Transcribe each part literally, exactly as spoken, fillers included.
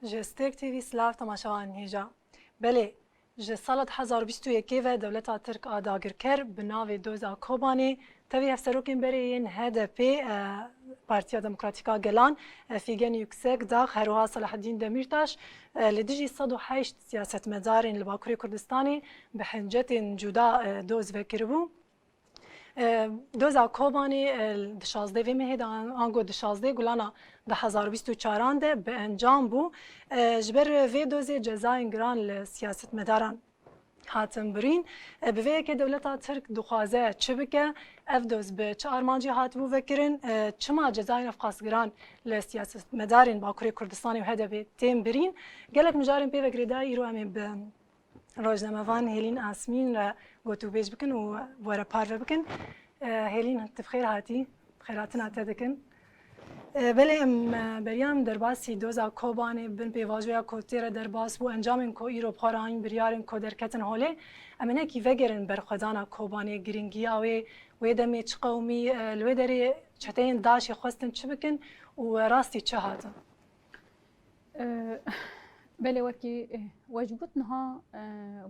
Ji Stêrk T V silav temaşevanên hêja. Belê, ji sala du hezar bîst û yekê ve dewleta Tirk a dagirker bi navê Doza Kobanê tevî hevserokên berê yên H D P, e, Partiya Demokratîk a Gelan, e, Fîgen Yüksek, dax, her wiha Selahaddîn Demîrtaş, e, li dijî sed û heşt siyasetmedarên li Bakurê Kurdistanê bi hincetên cuda, e, doz vekiribû. E, Doza Kobanê, e, di şazdeh vê mehê de an-, ango di şazdeh Gulana du hezar bîst û çaran de bi encam bû. E, ji ber vê dozê cezayên giran li siyasetmedaran hatin birîn. E, bi vê yekê dewleta Tirk dixwaze çi bike? Ev doz bi çi armancî hatibû vekirin? E, çima cezayên ev qas giran li siyasetmedarên Bakurê Kurdistanê û H D P tên birîn? Gelek mijarên pê ve girêdayî îro em ê bi rojnamevan Hêlîn Asmîn re gotûbêj bikin û were parve bikin. E, Hêlîn, tu bi xêr hatî, xêrhatina te dikin. E, belê em, e, beriya em derbasî Doza Kobanê bin pêvajoya ku tê re derbas bû, encamên ku îro bi xwe re anîn, biryarên ku derketin holê, em hinekî vegerin berxwedana Kobanê, girîngiya wê, wê demê çi qewimî, e, li wê derê çeteyên DAIŞê xwestin çi bikin û rastî çi hatin? E, belê wekî, e, we jî got niha, e,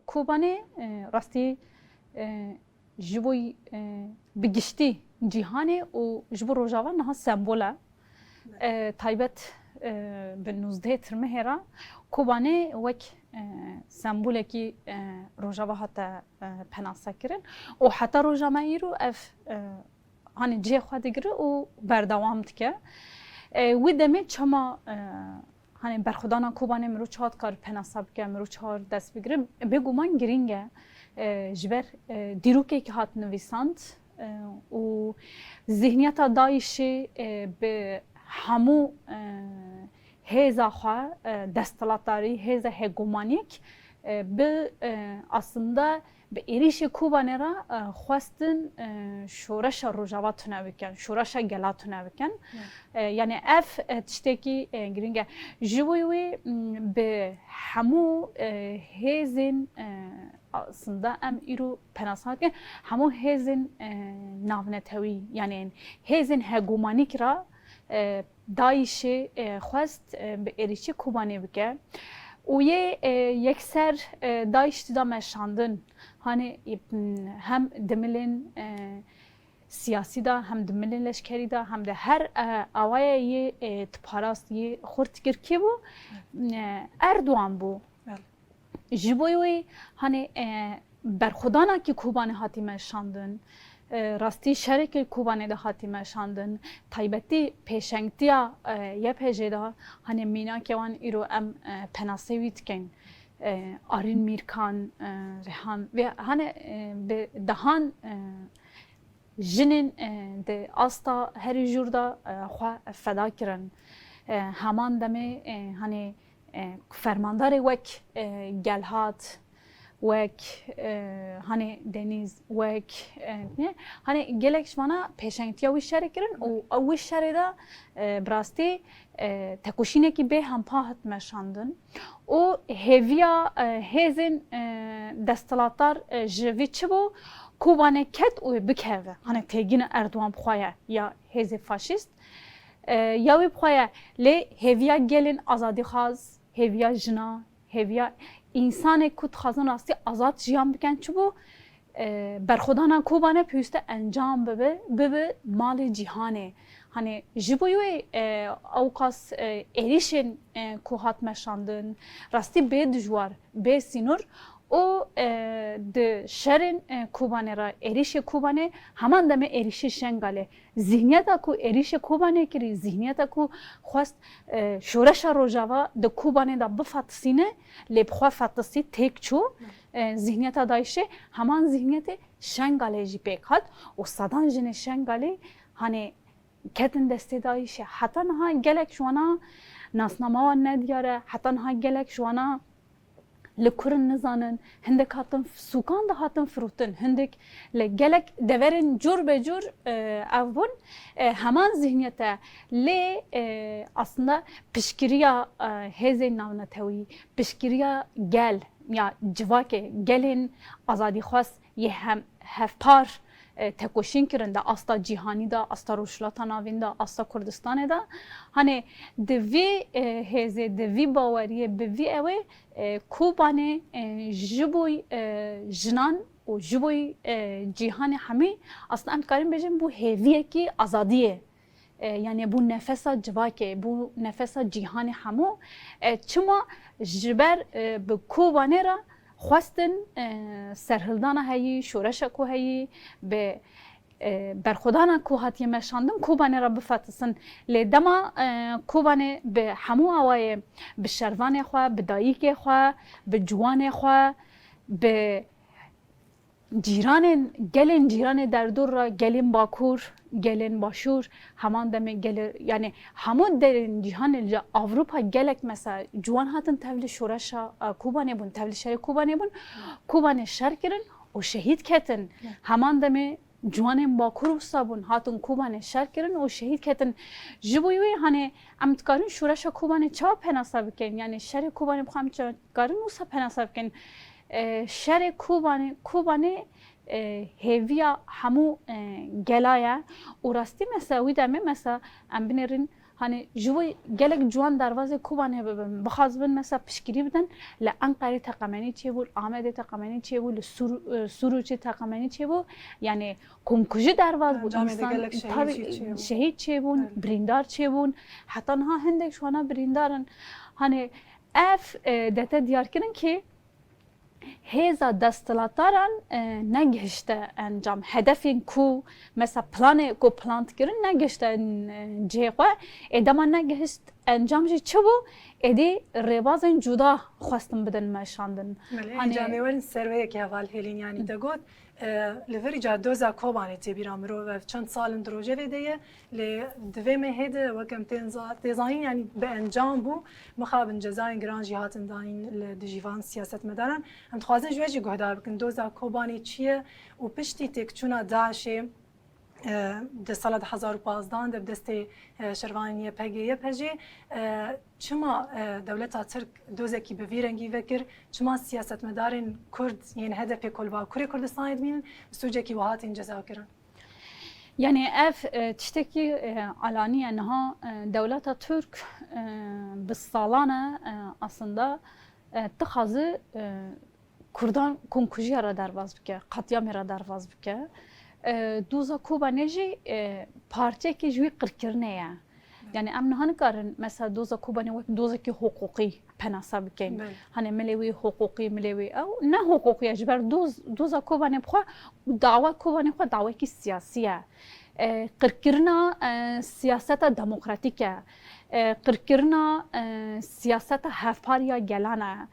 Kobanê, e, rastî, e, ji bo, e, bi giştî cîhanê û ji bo Rojava niha sembol e. E, taybet, e, bi nûzdehê Tirmehê re Kobanê wek, e, sembolekî, e, Rojava hate, e, penase kirin û heta roja me îro ev, e, hanê cihê xwe digire û berdewam dike. E, wî demê çima, e, hanê berxwedana Kobanê mirov çawa dikar penasa bike, mirov çawa dest bigire, bêguman girîng e. E, ji ber, e, dîrokekî hat nivîsand, e, û zihniyeta DAIŞê, e, bi hemû, e, hêza xwe, e, desthilatdarî, hêza hegemonîk, e, bi, e, aslında bi êrîşê Kobanê re, e, xwestin, e, şoreşa Rojava tune bikin, şoreşa gela tune bikin. E, yani ev, e, tiştekî, e, girîng e. Ji bo wî, m, bi hemû, e, hêzên, e, aslında em îro penasa dikin, hemû hêzên, e, navnetewî, yani hêzên hegemonîk re, e, DAIŞê, e, xwest, e, bi êrîşî Kobanê bike û yê, e, yekser, e, DAIŞ dida meşandin. Hanê, e, hem di milên, e, siyasî de, hem di milên leşkerî de, hem de her, e, awayê yê, e, diparast, yê xurt kir kî bû? E, Erdogan bû. Belê. Ji bo wê, hanê, e, berxwedana kî Kobanê hatî meşandin, e, rastî şerekê Kobanê de hatî meşandin, taybetî pêşengtiya, e, Y P G de, hanê mînakê wan îro em, e, penasê wî dikin. E, Arîn Mîrkan, e, Rehan ve hanê, e, bi dehan, e, jinên, e, di asta herî jûr de, e, xwe feda kirin. E, heman demê, e, hanê, e, fermandarê wek, e, Gelhat, wek, e, hanê Denîz, wek, e, ne? Hanê gelek ji vana pêşengtiya wî şerê kirin û ew wî şerê de, e, bi rastî, e, tekoşînekî bê hempa hat meşandin. Û hêviya, e, hêzên, e, desthilatdar, e, ji vî çi bû? Kobanê ket û wê bikeve. Hanê têgîna Erdogan bi xwe ye ya hêzê faşîst. E, ya wî bi xwe ye. Lê hêviya gelên azadîxwaz, hêviya jina, hêviya însanê ku dixwazin rastî azad jiyan bikin çi bû? E, berxwedana Kobanê pêwîste encam bibe, bibe malê cîhanê. Hanê ji bo wê, e, ewqas, e, êrîşên, e, ku hat meşandin, rastî bê dijwar, bê sînor û, e, di şerên, e, Kobanê re, êrîşê Kobanê, heman demê êrîşê Şengalê. Zihniyeta ku êrîşê Kobanê kirî, zihniyeta ku xwest, e, şoreşa Rojava di Kobanê de bifetisîne, lê bi xwe fetisî têk çû. E, zihniyeta DAIŞê heman zihniyetê Şengalê jî pêk hat û sedan jinê Şengalê hanê ketin destê DAIŞê. Heta niha gelek ji wana nasnama wan nediyar e, heta niha gelek ji wana li kur in nizanin, hindek hatin f-, sûkan de hatin firotin, hindek li gelek deverên cûr be cûr, e, ev bûn. E, heman zihniyet e. Lê, e, aslında piştgiriya, e, hêzên navnetewî, piştgiriya gel ya civakê, gelên azadîxwaz yê hem hevpar, e, tekoşîn kirin di asta cîhanî de, asta Rojhilata Navîn de, asta Kurdistanê de. Hanê di vî, e, hêzê, di vî baweriyê, bi vî ewê, e, Kobanê, e, ji bo, e, jinan û ji bo, e, cîhanê hemî, aslında em dikarin bêjin bû hêviyekî azadiyê. E, yani bû nefesa civakê, bû nefesa cîhanê hemû. E, çima? Ji ber, e, bi Kobanê re xwestin, e, serhildana heyî, şoreşa ku heyî, bi, e, berxwedana ku hatiye meşandin, Kobanê re bifetisin. Lê dema, e, Kobanê bi hemû awayê, bi şervanê xwe, bi dayikê xwe, bi ciwanê xwe, bi cîranên, gelên cîranê derdor re, gelên Bakur, gelên Başûr, heman demê gelê, yani hemû derên cîhanê, li Avrupa gelek mesela ciwan hatin tevlî şoreşa, e, Kobanê bûn, tevlî şerê Kobanê bûn. Kobanê şer kirin û şehîd ketin. Heman demê ciwanên Bakur wisa bûn, hatin Kobanê şer kirin û şehîd ketin. Ji bo wê, hani, em dikarin şoreşa Kobanê çawa penasa bikin? Yani şerê Kobanê bi xwe em çawa dikarin wisa penasa bikin? E, şerê Kobanê, Kobanê, e, hêviya hemû, e, gela ye û rastî mesela wî demê mesela em binêrin, hani ji bo gelek ciwan derbazê Kobanê bibin, bixwazibin mesela piştgirî bidin, li Enqerê teqemenî çêbû, li Amedê teqemenî çêbû, li Sûr-, e, Sûrûçê teqemenî çêbû. Yani komkujî derbaz bû, Encamê de însan gelek şehîd tabii jî çêbû. Şehîd çêbûn, Belê. Birîndar çêbûn. Heta niha hindek ji wana birîndar in. Hani ev, e, dete diyar kirin ki hêza desthilatdaran, e, negihişte encam. Hedefên ku, mesela planê ku plant kirin, negihişte, e, cihê xwe. Ê dema negihişt encam jî çi bû? Êdî rêbazên cuda xwestin bidin meşandin. Belê, Hani îca em ê werin ser wê yekê heval Hêlîn, yanî te got, e, li vir îca doza Kobanê tê bîra mirov, ev çend sal in di rojevê de ye. Lê di vê mehê de, wek em tên za-, tê zanîn, yanî bi encam bû, mixabin cezayên giran jî hatin dayîn li dijî van siyasetmedaran. Em dixwazin ji we jî guhdar bikin, doza Kobanê çi ye û piştî têkçûna DAIŞê, e, di sala du hezar û pazdehan de bi destê, e, şervanên Y P G Y P G, e, çima, e, dewleta Tirk dozekî bi vî rengî vekir, çima siyasetmedarên Kurd yên H D P ku li Bakurê Kurdistanê dimînin, bi sûcekî wiha tên cezakirin? Yani ev, e, tiştekî, e, alanî ye. Niha, e, dewleta Tirk, e, bi salan e, e, aslında, e, dixwaze, e, Kurdan komkujiya re derbaz bike, qetlîamê re derbaz bike. E, doza Kobanê jî, e, parçekî ji wî qirkirinê ye. Yani em niha nikarin mesela doza Kobanê wek dozekî hiqûqî penasa bikin. Belê. Hani milê wî hiqûqî, milê wî ew ne hiqûqî ye, ji ber doz-, doza Kobanê bi xwe, dawa Kobanê xwe dawekî siyasî ye. E, qirkirina, e, siyaseta demokratîk e. E, qirkirina, e, siyaseta hevpar ya gelan e.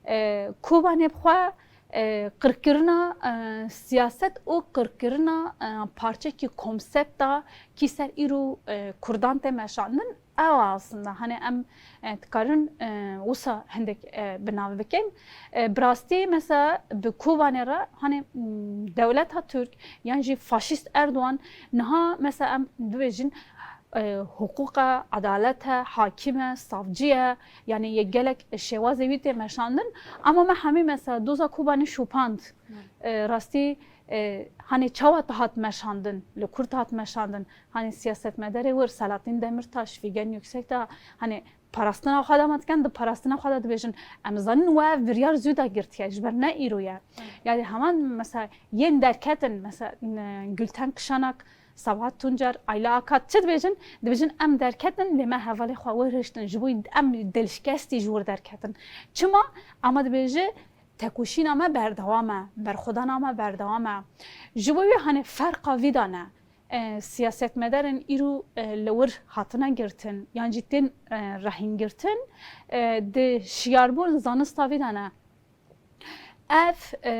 E, Kobanê bi xwe, e, qirkirina, e, siyaset û qirkirina, e, parçekî konsepta kî ser îro, e, Kurdan tê meşandin. Ew aslında, hani em, e, dikarin, e, wisa hindek, e, bi nav bikin. E, bi rastî mesela bi Kobanê re, hani, m, dewleta Tirk yan jî faşîst Erdogan niha mesela em dibêjin, e, hiqûq e, edalet e, hakim e, savcî ye, yani yê gelek şêwazê wî tê meşandin. Ama me hemî mesela doza Kobanê şopand. E, rastî, e, hani çawa te hat meşandin, li kur te hat meşandin, hani siyasetmedarê wir Selahattin Demirtaş, Figen Yüksekdağ, hani parastina xwe de me dikin, di parastina xwe de dibêjin, em zanin we ev biryar zû de girtiye, ji ber ne îro ye. Yani heman mesela yên derketin, mesela, n-, Gülten Kışanak, Sabahat Tuncer, Ayla Akat çi dibêjin? Dibêjin em derketin, lê me hevalê xwe wir hiştin, ji bo em dilşikestî ji wir derketin. Çima? Ama dibêje, tekoşîna me berdewam e, berxwedana me berdewam e. Ji bo wê, hani, ferqa vî de ne. E, siyasetmedarên îro, e, li wir hatine girtin, yan jî tên, e, rehîn girtin, e, di şiyarbûn zanista vî de ne. Ev, e,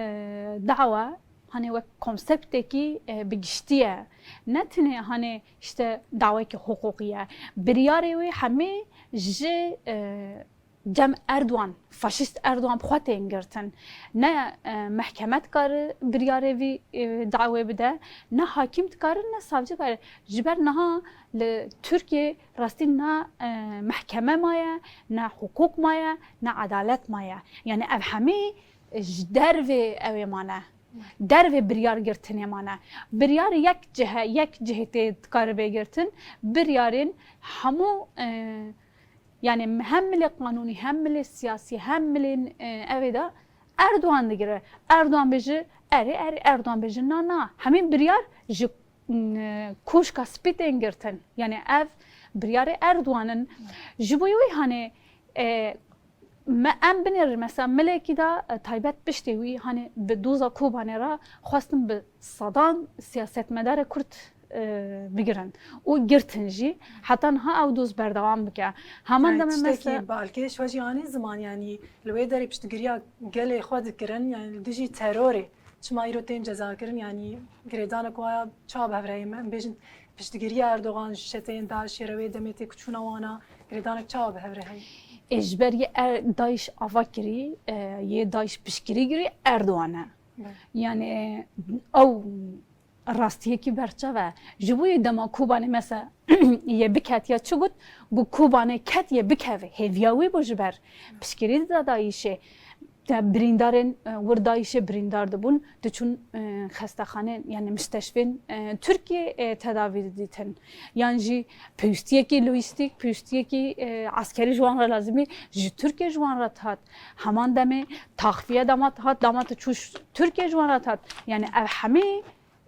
dawa, hani, wek konseptekî, e, bi giştî ye. Ne tenê, hani, işte, dawekî hiqûqî ye. Biryarê wê hemî ji, e, cem Erdogan, faşîst Erdogan bi xwe tên girtin. Ne, e, mehkeme dikare biryarê vî, e, dawê bide, ne hakim dikare, ne savcî dikare. Ji ber niha li Tirkiyê rastî ne, e, mehkeme maye, ne hiqûq maye, ne edalet maye. Yani ev hemî ji dervê ew ê mane. Dervê biryar girtinê mane. Biryar yek cihe, yek cihê tê dikare bê girtin. Biryarên hemû, e, yani hem milê qanûnî, hem milê siyasî, hem milên, e, evê de Erdogan digire. Erdogan bêje erê, erê, Erdogan bêje na, na. Hemî biryar ji, e, koşka spî tên girtin. Yani ev biryarê Erdogan in. Ji bo wî hani, e, me, em binêrin mesela milekî de, e, taybet piştê wî hani bi doza Kobanê re xwestin bi sedan siyasetmedarê Kurd, e, bigirin û girtin jî. Heta niha ew doz berdewam bike. Heman Yani demê tiştekî mesela balkêş we jî anî ziman, yani li wê derê piştgiriya gelê xwe dikirin, yani li dijî terorê. Çima îro tên cezakirin, yani girêdanek waya çawa bi hev re ye? Em bêjin piştgiriya Erdogan ji çeteyên DAIŞê re wê demê tê ku çûna wana, girêdanek çawa bi hev re heye? Ê, ji ber yê er, DAIŞ ava kirî, e, yê DAIŞ piştgirî kirî Erdogan e. Belê. Yani ew rastiyekî berçav e. Ji bo yê dema Kobanê mesela yê biket ya çi got, got Kobanê ket yê bikeve. Hêviya wî bû ji ber piştgirî dida DAIŞê. Te birîndarên, e, wir DAIŞê birîndar dibûn, diçûn, e, xestexanê, yani misteşfên, e, Tirkiyê, e, tedavî didîtin. Yan jî pêwîstiyekî lojîstîk, pêwîstiyekî, e, eskerî ji wan re lazimî, ji Tirkiyê ji wan re dihat. Heman demê taxfiye dema dihat, dema tu çû Tirkiyê ji wan re dihat. Yani ev hemî,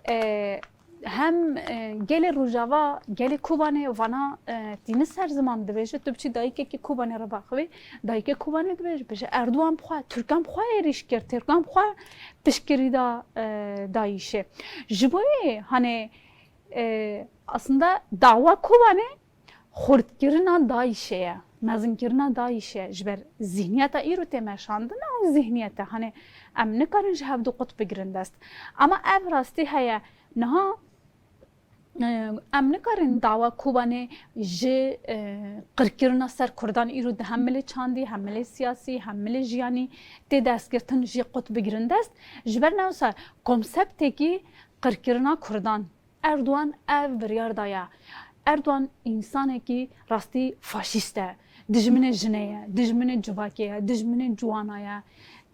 e, hem, e, gelê Rojava, gelê Kobanê vana, e, tîni ser ziman dibêje, tu biçî dayikekî Kobanê re baxivî, dayikê Kobanê dibêje, bêje Erdogan bi xwe, Tirkan bi xwe êrîş kir, Tirkan bi xwe piştgirî da, e, DAIŞê. Ji bo wê, hani, e, aslında dawa Kobanê xurtkirina DAIŞê ye, mezinkirina DAIŞê ye. Ji ber zihniyeta îro tê meşandin, ew zihniyet e. Hani em nikarin ji hevdu qut bigirin dest. Ama ev rastî heye. Niha, e, em nikarin dawa Kobanê ji, e, qirkirina ser Kurdan îro di hem milê çandî, hem milê siyasî, hem milê jiyanî tê destgirtin jî qut bigirin dest. Ji ber ne wisa konseptekî qirkirina Kurdan. Erdogan ev biryar daye. Erdogan însanekî rastî faşîst e. Dijminê jinê ye, dijminê civakê ye, dijminê ciwana ye.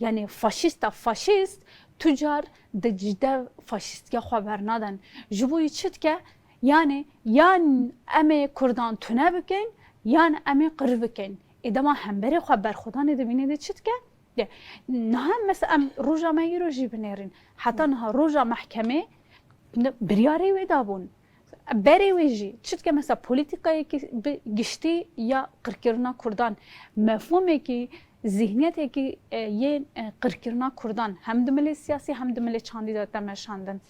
Yani faşîsta faşîst tu car di cide faşîstiya xwe bernadin. Ji bo yî çi dike? Yani yan em ê Kurdan tune bikin, yan em ê qir bikin. Ê dema hemberê xwe berxwedanê dibîne de çi dike? De, niha mesela em roja me îro jî binêrin. Heta niha roja mehkemê ne, biryarê wê dabûn. Berê wê jî çi dike mesela polîtîkayekî bi giştî ya qirkirina Kurdan, mefhûmekî, zihniyetekî, e, yê, e, qirkirina Kurdan hem di milê siyasî hem di milê çandî de te meşandin.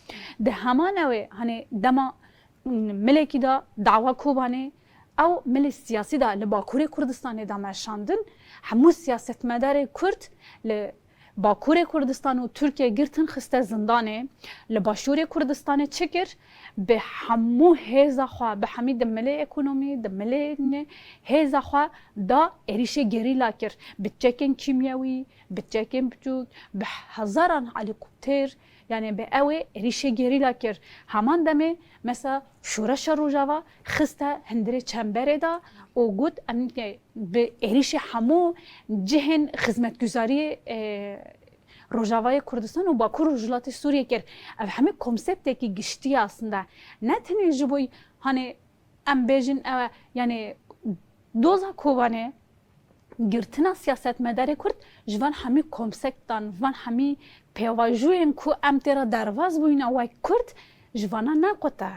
Di heman ew ê, hani dema milekî de dawa Kobanê, ew milê siyasî de li Bakurê Kurdistanê de meşandin, hemû siyasetmedarê Kurd li Bakurê Kurdistan û Tirkiye girtin xiste zindanê, li Başûrê Kurdistanê çi kir? Bi hemû hêza xwe, bi hemî di milê ekonomî, di milê hêza xwe da êrîşê gerîla kir. Bi çekên kîmyewî, bi çekên biçûk, bi hezaran helîkopter, yani bi ew ê êrîşê gerîla kir. Heman demê mesela Şoreşa Rojava xiste hundirê çemberê de û got, em bi êrîşê hemû cihên xizmetguzariyê, e, Rojavayê Kurdistan û Bakur Rojhilatê Sûriyê kir. Ev hemî konseptekî giştî ye aslında. Ne tenê ji bo, hani, em bêjin, ew e, yani, doza Kobanê, girtina siyasetmedarê Kurd ji van hemî konseptan, van hemî pêvajoyên ku em tê re derbas bûyîne wek Kurd, ji vana nequte.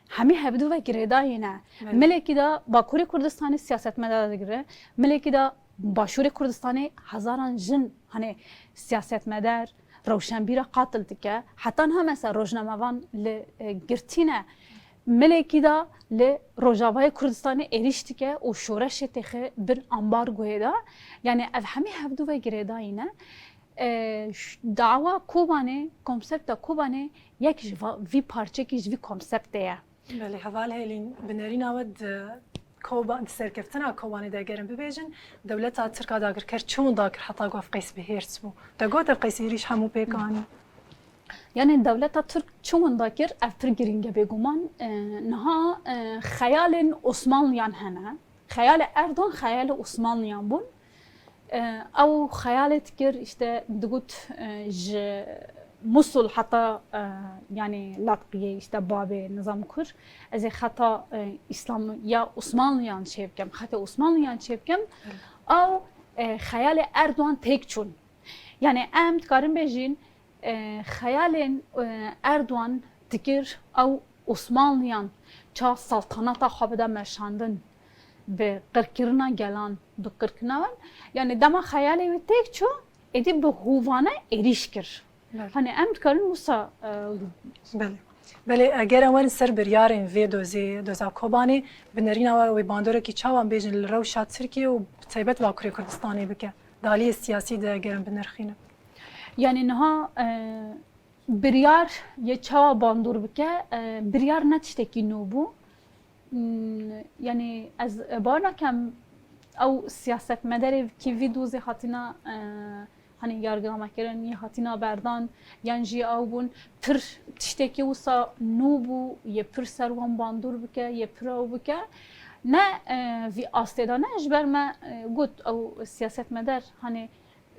Hemî hevdu ve girêdayî ne. Evet. Milekî de Bakurê Kurdistanê siyasetmedar digire, milekî de Başûrê Kurdistanê hezaran jin, hani, siyasetmedar, rewşenbîra qatil dike. Heta niha mesela rojnamevan li, e, girtî ne. Milekî de li Rojavayê Kurdistanê êrîş dike û şoreşê têxe bin ambargoyê de. Yani ev hemî hevdu ve girêdayî ne. E, ş-, dawa Kobanê, konsepta Kobanê yek ji va-, vî parçekî ji vî konseptê ye. Belê, heval Hêlîn, bi nerîna we di Koba-, di serkeftina Kobanê de eger em bibêjin, dewleta Tirk a dagirker çi winda kir heta ku ev qeys bi hêrs bû? Te got ev qeys êrîş hemû pêk anî. Yani dewleta Tirk çi winda kir, ev pir girîng e bêguman. E, niha, e, xeyalên Osmanliyan hene. Xeyalê Erdogan xeyalê Osmanliyan bûn. E, ew xeyalê dikir, işte, digot, e, ji Musul heta, e, yani Latqiyê, işte Babê, nizam kur, ez ê xeta, e, Îslam ya Osmanliyan çêbikim, xetê Osmanliyan çêbikim, ew, e, xeyalê Erdogan têk çûn. Yani em dikarin bêjin, e, xeyalên, e, Erdogan dikir ew Osmanliyan ça saltanata xwe bide meşandin, bi qirkirina gelan, bi qirkirina wan. Yani dema xeyalê wî têk çû, êdî bi hovane êrîş kir. Belê. Hani em dikarin wisa, e, Belê. Belê, eger em werin ser biryarên vê dozê, doza Kobanê, bi nerîna we wê bandorekî çawa em bêjin li rewşa Tirkiyê û bi taybet Bakurê Kurdistanê bike? Di aliyê siyasî de eger em binirxînin. Yani niha, e, biryar yê çawa bandor bike, e, biryar ne tiştekî nû bû. Hmm, yani ez, e, bawer nakem ew siyasetmederê ki vî dozê hatina, e, hani yargılamekirin, yê hatina berdan, yan jî ew bûn pir tiştekî wisa nû bû, yê pir ser wan bandor bike, yê pir ew bike. Ne, e, vî astê de ne, ji ber me, e, got ew siyasetmeder, hani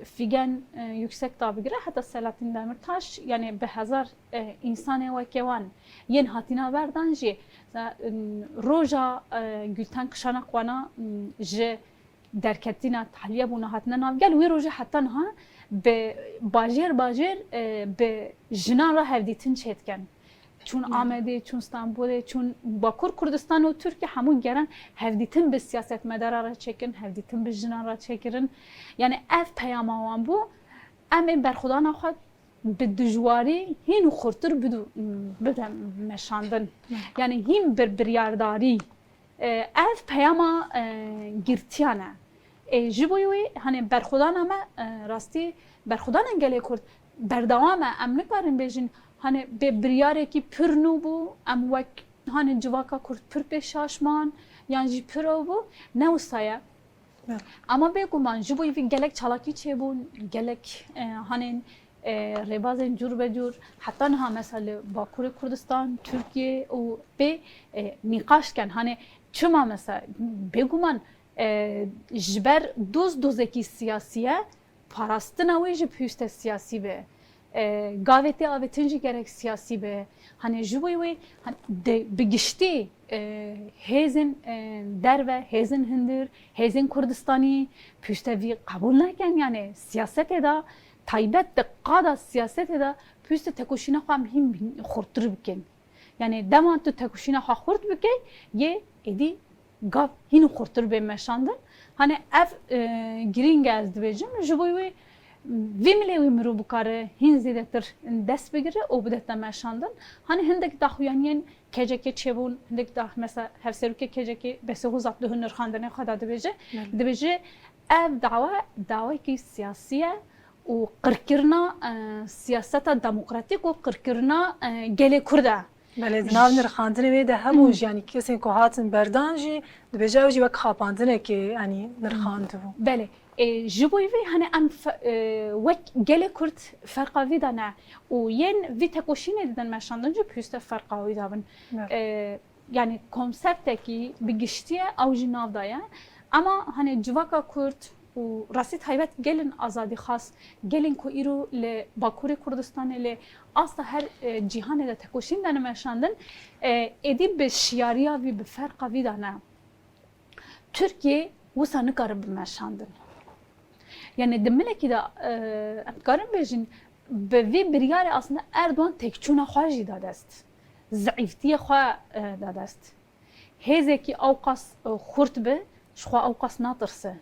Figen, e, Yüksekdağ bigire heta Selahattin Demirtaş, yani bi hezar, e, însanê weke wan yên hatina berdan jî, e, roja, e, Gülten Kışanak wana, m, ji derketina, tahliye bûna, hatine navgel, wî rojê heta niha bi bajêr bajêr, e, bi jinan re hevdîtin çêdikin. Çûn Amedê, çûn Stenbolê, çûn Bakur Kurdistan û Tirkiye, hemû geran hevdîtin bi siyasetmedara re çêkirin, hevdîtin bi jinan re çêkirin. Yani ev peyama wan bû, em ê berxwedana xwe bi dijwarî hîn û xurtir bidu-, bide meşandin. Yani hîn bir biryardarî. E, ev peyama, e, girtiyan e. E, ji bo wê, hani berxwedana me, e, rastî berxwedana gelê Kurd berdewam e. Em nikarin bêjin, hani bê biryarekî pir nû bû, em wek, hani civaka Kurd pir pê şaş man, yan jî pir ew bû, ne wisa ye. Evet. Ama bêguman ji bo vî gelek çalakî çêbûn, gelek, e, hanên, e, rêbazên cûr be cûr, heta niha mesela li Bakurê Kurdistan, Tirkiye û pê, e, nîqaş dikin. Hani çima mesela bêguman, e, ji ber doz dozekî siyasî ye, parastina wê jî pêwîst e siyasî be. E, gavê tê avêtin jî gerek siyasî be. Hani ji bo wê, hani de, bi giştî, e, hêzên, e, derve, hêzên hundir, hêzên Kurdistanî pêwîst e vî qebûl nekin. Yani siyasetê de, taybet di qada siyasetê de pêwîst e tekoşîna xwe em hîn xurtir bikin. Yani dema tu tekoşîna xwe xurt bike, yê êdî gav hîn xurtir bê meşandin. Hani ev, e, girîng e ez dibêjim, ji bo wê vî milê wî mirov bikare hîn zêdetir dest bigire û bidete meşandin. Hani hindek daxuyaniyên K C K çêbûn, hindek dax-, mesela hevserokê K C K Besê Hozat di hun nirxandinê xwe de dibêje, Belê. Dibêje ev dawa, dawekî siyasî ye û qirkirina, e, siyaseta demokratîk û qirkirina, e, gelê Kurd e. Belê, di nav nirxandinê wê de hebûn jî, yanî kesên ku hatin berdan jî, dibêje ew jî wek xapandinekê, yanî nirxandibû. Belê. E, ji bo vê, hani em fe-, e, wek gelê Kurd ferqa vî de ne û yên vî tekoşînê didin meşandin jî pêwîst e ferqa wî de bin. Evet. E, yani konseptekî bi giştî ye, ew jî nav daye. Ema hani civaka Kurd û rastî taybet gelên azadîxwaz, gelên ku îro li Bakurê Kurdistanê, li asta her, e, cîhanê de tekoşîn dene meşandin, e, êdî bi şiyariya vî, bi ferqa vî de ne. Tirkiye wisa nikare bi meşandin. Yani di milekî de, e, em dikarin bêjin, bi vî biryarê aslında Erdogan têkçûna xwe jî da dest. Zeîftiyê xwe, e, da dest. Hêzekî ewqas, e, xurt bi, ji xwe ewqas natirse.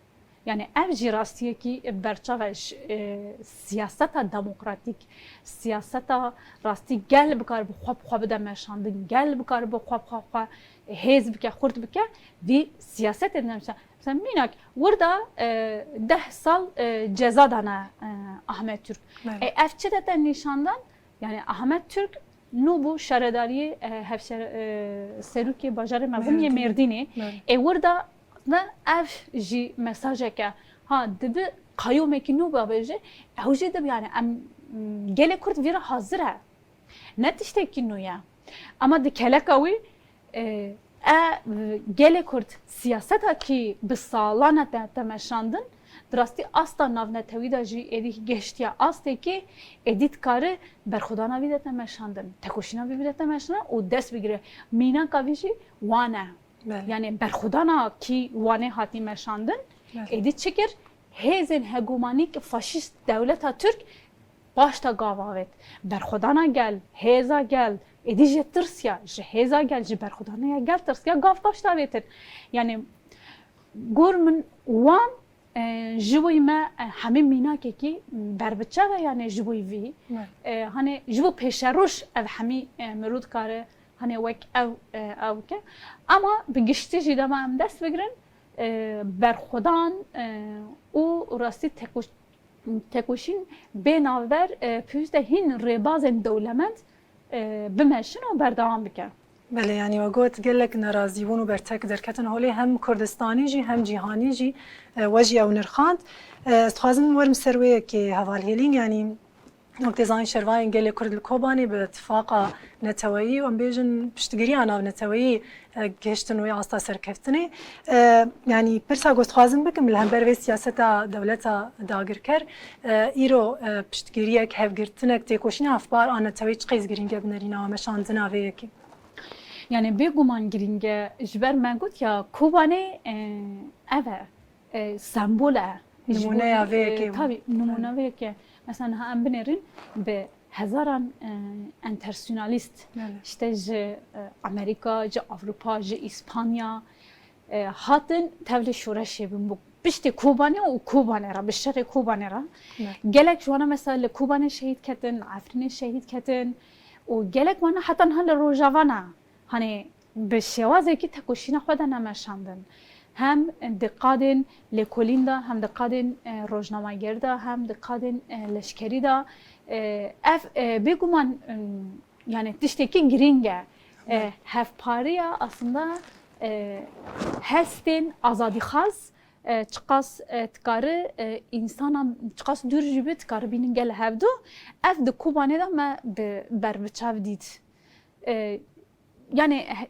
Yani ev jî rastiyekî berçav e ji, e, siyaseta demokratîk, siyaseta rastî gel bikare bi xwe bi xwe bide meşandin, gel bikare bi xwe bi xwe, xwe hêz bike, xurt bike, vî siyasetê dide meşandin. Mesela mînak, wir da, e, deh sal, e, ceza dane, e, Ahmet Türk. Evet. E, ev çi dete nîşandan? Yani Ahmet Türk nû bû şaredariyê, e, hevşere-, e, serokê bajarê mezin yê Mêrdînê. Mêrdînê. Evet. E, wir da ne ev jî mesajek e. Ha, dibi qayûmekî nû bavêje, ew jî dibi yani em, m, gelê Kurd vî re hazir e. Ne tiştekî nû ye. Ama di keleka wî, e, e, gelê Kurd siyaseta kî bi salan e te-, temeşandin, Di rastî asta navnetewî de jî êdî gihiştiye astekî êdî dikare berxwedana vî bidete meşandin, tekoşîna vî bidete meşandin û dest bigire. Mînaka vî jî wan e. Belê. Yanî berxwedana kî Wanê hatî meşandin, Belê. êdî çi kir? Hêzên hegemonîk faşîst dewleta Tirk paşta gav avêt. Berxwedana gel, hêza gel, êdî jê tirsiya, ji hêza gel, ji berxwedana gel tirsiya gav paşta avêtin. Yanî gor min wan, e, ji bo me, e, hemî mînakekî berbiçav e, yanî ji bo vî, Belê. e, hani ji bo pêşeroj ev hemî, e, mirov dikare hani wek ew, e, ew bike. Ama bi giştî jî dema em dest bigirin, e, berxwedan, e, û rastî tekoş-, tekoşîn bê navber, e, pêwîst e hîn rêbazên dewlemend, e, bimeşin û berdewam bike. Belê, yanî we got gelek nerazîbûn û bertek derketin holê, hem Kurdistanî jî hem cîhanî jî, e, we jî ew nirxand. E, ez dixwazim werim ser wê yekê heval Hêlîn, yanî wek tê zanîn şervayên gelê Kurd li Kobanê bi tifaqa neteweyî û em bêjin piştgiriya navneteweyî, e, gihiştin wê asta serkeftinê. E, yanî pirsa ku ez dixwazim bikim li hember vê siyaseta dewleta dagirker, e, îro, e, piştgiriyek, hevgirtinek, têkoşîna hevpar a neteweyî çiqas girîng e bi nerîna we meşandina vê yekê? Yanî bêguman girîng e. Ji ber me got ya Kobanê, e, ev e, e, sembol e. Ji bo Nimûneya vê, vê e, yekê bû. Tabî, nimûne Belê. vê yekê. Mesela niha em binêrin bi hezaran, e, enternasyonalîst, Belê. işte ji, e, Amerîka, ji Ewropa, ji Îspanya, e, hatin tevlî şoreşê bin. Bû piştî Kobanê û Kobanê re, bi şerê Kobanê re. Belê. Gelek ji wana mesela li Kobanê şehîd ketin, li Efrînê şehîd ketin û gelek wana heta niha li Rojava ne. Hani bi şêwazekî tekoşîna xwe de nemeşandin. Hem di qadên lêkolîn de, hem di qadên, e, rojnamegerî de, hem di qadên, e, leşkerî de, e, ev, e, bêguman, e, yani tiştekî girîng e. E, Evet. hevpariya aslında, e, hestên azadîxwaz, e, çiqas, e, dikare, e, însanan çiqas dûr jî be, dikare bînin gel hevdu. Ev di Kobanê de me bi berbiçav dît. E, yani he-,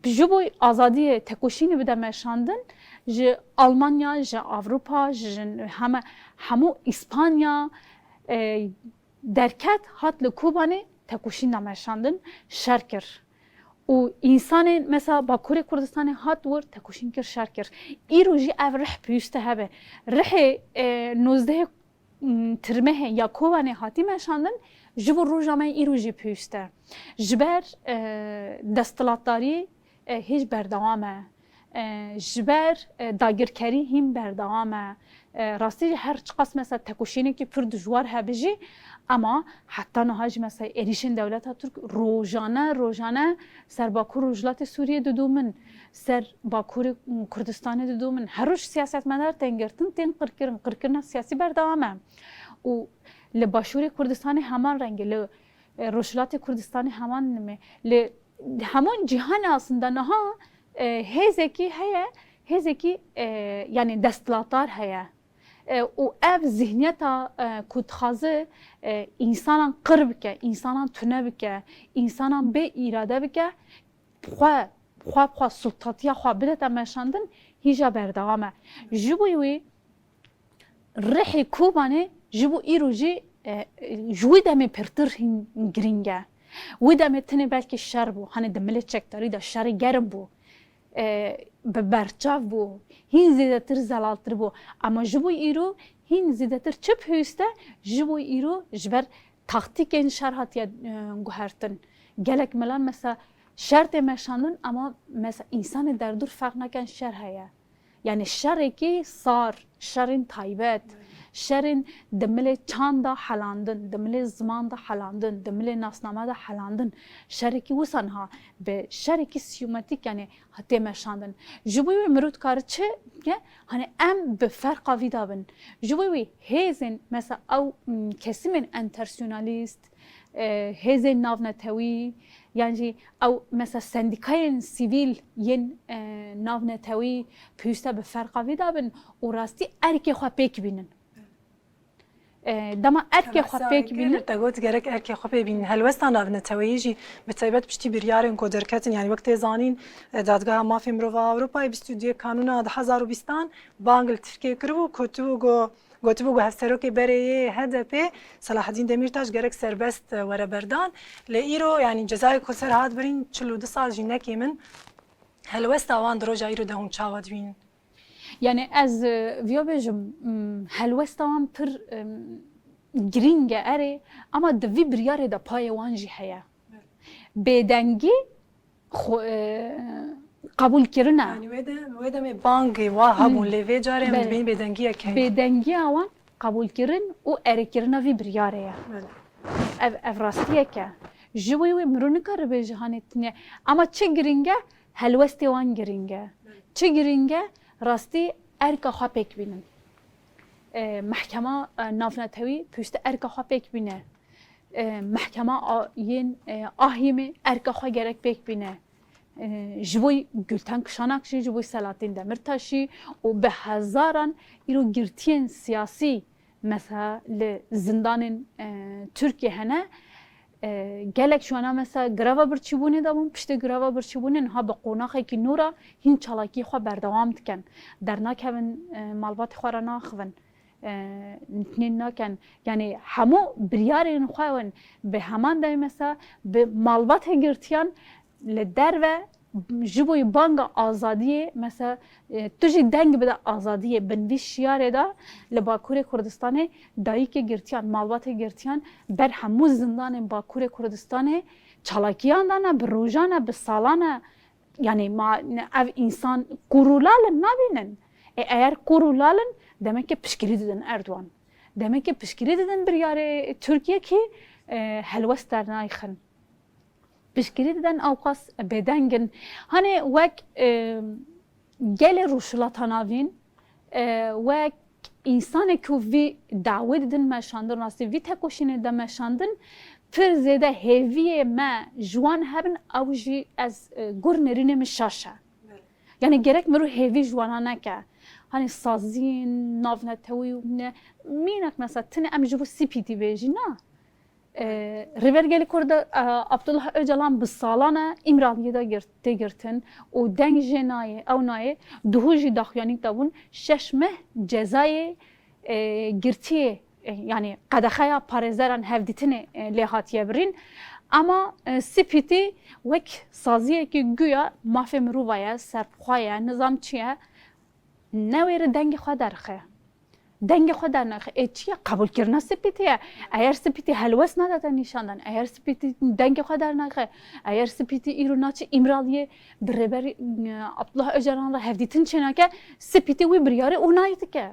ji bo azadiyê tekoşînê bide meşandin, ji Almanya, ji Ewropa, ji heme, hemû Îspanya, e, derket, hat li Kobanê tekoşîn de meşandin, şer kir. Û însanên mesela Bakurê Kurdistanê hat wir, tekoşîn kir, şer kir. Îro jî ev rih pêwîste hebe. Rihê, e, nozdehê m, tirmehê ya Kobanê hatî meşandin, ji bo roja me îro jî pêwîst e. Ji ber, e, desthilatdarî, e, hêj berdewam e. E, ji ber, e, dagirkerî hîn berdewam e. E, rastî jî her çiqas mesela tekoşînekî pir dijwar hebe jî, ema heta niha jî mesela êrîşên dewleta Tirk rojane, rojane ser Bakur Rojhilatê Sûriyê didomin. Ser Bakurê Kurdistanê didomin. Her roj siyasetmedar tên girtin, tên qirkirin. Qirkirina siyasî berdewam e. Û li Başûrê Kurdistanê heman rengî, li, e, Rojhilatê Kurdistanê heman nimê. Li hemû cîhanê aslında niha, e, hêzekî heye, hêzekî, e, yani desthilatdar heye. E, û ev zihniyeta, e, ku dixwaze, e, însanan qir bike, însanan tune bike, însanan bê îrade bike, xwe, xwe, xwe sultatiya xwe bidete meşandin, hîja berdewam e. Ji bo wî rihê Kobanê ji bo îro jî, e, ji wî demê pirtir hîn girîng e. Wî demê tenê belkî şer bû, hani di milê çekdarî de şerê germ bû, e, bi berçav bû, hîn zêdetir zelaltir bû. Ama ji bo îro hîn zêdetir çi pêwîst e, ji bo îro ji ber taktîkên şer hatiye, e, guhertin. Gelek milan mesela şer tê meşandin, ama mesela însanê derdûr ferq neken şer heye. Yani şerekî sar, şerên taybet, şerên di milê çanda helandin, di milê zimanda helandin, di milê nasnama de helandin. Şerekî wisa niha bi şerekî siyometîk yani tê meşandin. Ji bo wê mirov dikare çi bike? Hani em bi ferqa vî de bin. Ji bo wî hêzên, mesela ew, m, kesimên enternasyonalîst, e, hêzên navnetewî, yan jî ew, mesela sendîkayên sivîl yên, e, navnetewî pêwîste bi ferqa vî de bin û rastî erkê xwe pêk bînin. E, dema erkê xwe pêk bînin. Te got gerek erkê xwe pê bînin. Helwesta navneteweyî jî bi taybet piştî biryarên ku derketin, yanî wek tê zanîn, e, Dadgeha Mafê Mirov a Ewropayê bîst û duyê Kanûna du hezar û bîstan bang li Tirkiyê kiribû, kotibû ku, gotibû ku hevserokê berê yê H D P Selahaddîn Demîrtaş gerek serbest, e, were berdan. Lê îro, yanî cezayê ku ser hat birîn çil û du sal jî nekêm in. Helwesta wan di roja îro de hûn çawa dibînin? Yani ez, e, viya bêjim, m, helwesta wan pir, em, girîng e erê, ama di vî biryarê de payê wan jî heye. Bêdengî xwe, e, qebûlkirin e. Yani wê de, wê demê bangê wa hebûn, lê vê carê em dibînin bêdengiyek heye. Bêdengiya wan qebûlkirin û erêkirina vî biryarê ye. Belê. Ev, ev rastiyek e. Ji wê wê mirov nikare bêje hanê tune. Ama çi girîng e? Helwestê wan girîng e. Çi girîng e? Rastî erka xwe pêk bînin. E, mehkema, e, navnetewî piştî erka xwe pêk bîne. E, mehkema a, yên, e, Ahîmê erka xwe gerek pêk bîne. E, ji bo Gulten Kişanak jî, ji bo Selahattin Demirtaş jî û bi hezaran îro girtiyên siyasî mesela li zindanên, e, Tirkiyê hene. E, gelek ji wana mesela greva birçîbûnê de bûn, piştî greva birçîbûnê niha bi qonaxekî nû re hîn çalakiyê xwe berdewam dikin. Dernakevin, e, malbatê xwe re naxivin. E, nitnên nakin. Yani hemû biryarên xwe win bi heman demê mesela bi malbatê girtiyan li derve ji bo banga azadiyê, mesela, e, tu jî deng bide azadiyê, bin vî şiyarê de li Bakurê Kurdistanê dayikê girtiyan, malbatê girtiyan ber hemû zindanên Bakurê Kurdistanê çalakiyan dane, bi rojan e, bi salan e. Yani ma, ne, ev însan kûr û lal in, nabînin. E, eger kûr û lal in, demek ki piştgirî didin Erdogan. Demek ki piştgirî didin biryarê Tirkiyê ki, e, helwest dernayxin. Piştgirî didin ewqas bêdeng in. Hani wek, e, gelê Rojhilata Navîn, e, wek însanê ku vî dawê didin meşandin, rastî vî tekoşînê de meşandin, pir zêde hêviyê me ji wan hebin, ew jî ez, e, gur nêrînê min şaş e. Yani gerek mirov hêvî ji wana neke. Hani saziyên navnetewî û ne, mînak mesela tine em ji bo C P T bêjî na. E, Rêber Gelî Kurd, e, Abdullah Ocalan bi salan e Îmraliyê de girt, tê girtin û deng jê nayê, ew nayê, duhû jî daxuyanî de bûn, şeş meh cezayê, e, girtiyê, e, yani qedexeya parêzeran hevdîtinê, e, lê hatiye birîn. Ama, e, C P T wek saziyekî guya mafê mirova ye, serbixwe ye, nizam çi ye, newêre dengê xwe derxe. Dengê xwe dernaxe. Ê çi ye? Qebûlkirina C P T ye. Eger C P T helwest nade te nîşandan, eger C P T dengê xwe dernaxe, eger C P T îro naçe Îmraliyê bi Rêber, e, Abdullah Ocalan re hevdîtin çênake, C P T wî biryarê onayî dike.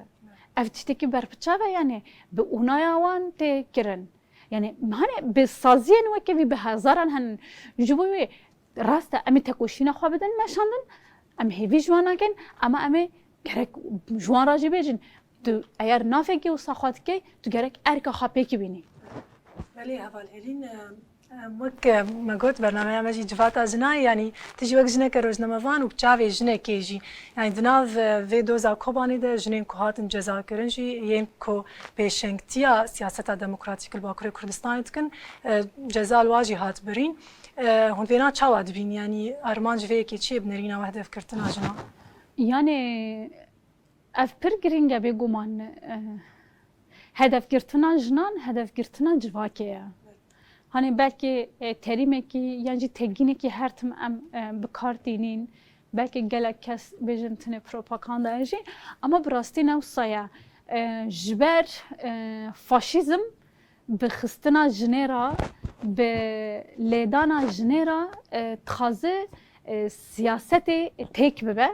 Ev tiştekî berbiçav e, yani bi onaya wan tê kirin. Yani hani bi saziyên weke vî bi hezaran henin. Ji bo wê rast e, em ê tekoşîna xwe bidin meşandin, em hêvî ji wan nakin, ama em ê gerek ji wan re jî bêjin, tu eger navekî wisa xwe dikey, tu gerek erka xwe pêkî bînî. Belê heval Helîn, e, em wek, e, me got, bernameya me jî civata jinan ye, yanî tu jî wek jineke rojnamevan û çavê jinekê jî. Yanî di nav, e, vê doza Kobanê de jinên ku hatin cezakirin jî, yên ku pêşengtiya siyaseta demokratîk li Bakurê Kurdistanê dikin, e, ceza li wan jî hat birîn. E, hûn vêna çawa dibîn? Yanî armanc vê yekê çi ye bi nêrîna we hedefgirtina jinan? Yani ev pir girîng e bêguman. E, hedefgirtina jinan, hedefgirtina civakê ye. Hani belkî, e, terîmekî yan jî têgînekî her tim em, e, bi kar tînîn. Belkî gelek kes bêjin tune propaganda ye jî. Ama bi rastî ne wisa ye. E, ji ber, e, faşîzm bi xistina jinê re, bi lêdana jinê re, e, dixwaze, e, siyasetê têk bibe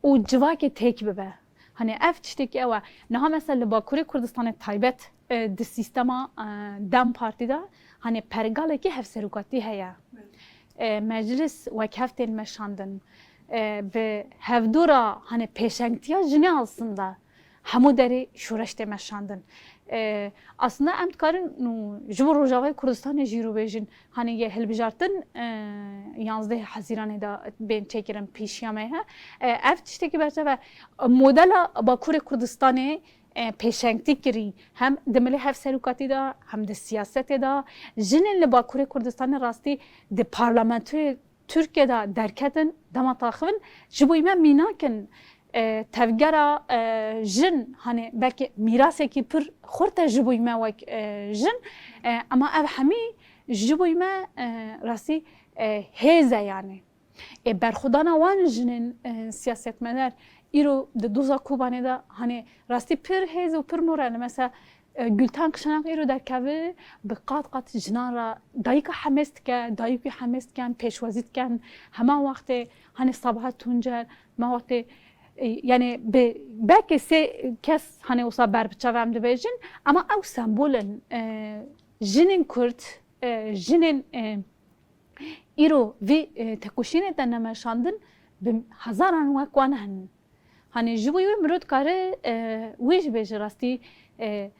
û civakê têk bibe. Hani ev tiştekî ew e. Niha mesela li Bakurê Kurdistanê taybet, e, di sîstema, e, DEM Partî de hani pergalekî hevserokatî heye. E, meclis wek hev tên meşandin. E, bi hevdûra hani pêşengtiya jinê aslında hemû derê şoreş tê meşandin. E, aslında em dikarin nû ji bo Rojavayê Kurdistanê jî rû bêjin. Hani yê hilbijartin, e, yanzdeh Hezîranê de bên çêkirin pêşiya me he. E, ev tiştekî berçav e. Modela Bakurê Kurdistanê, e, pêşengtî kirî, hem di milê hevserokatî de, hem di siyasetê de. Jinên li Bakurê Kurdistanê rastî di parlamentoyê Tirkiye de derketin, dema taxivin, ji bo me mînak in. E, tevgera, e, jin, hani belkî mîrasekî pir xurt e ji bo me wek, e, jin, e, ema ev hemî ji bo me, e, rastî, e, hêz e yani. Ê berxwedana wan jinên, e, siyasetmedar îro di doza Kobanê de, hani rastî pir hêz û pir mor e. Mesela, e, Gülten Kışanak îro derkeve, bi qat qat jinan re dayika hemêz dike, dayikî hemêz diken, pêşwazî diken, hema wextê, hani Sabahat Tuncer, ma wextê, e, yani bi belkî sê kes hani wisa ber bi çav em dibêjin, ama ew sembol in, e, jinên Kurd, e, jinên, e, Îro vî, e, tekoşînê te nemeşandin, bi hezaran wek wan hene. Hani ji bo wê mirov dikare, e, wê jî bêje rastî, e,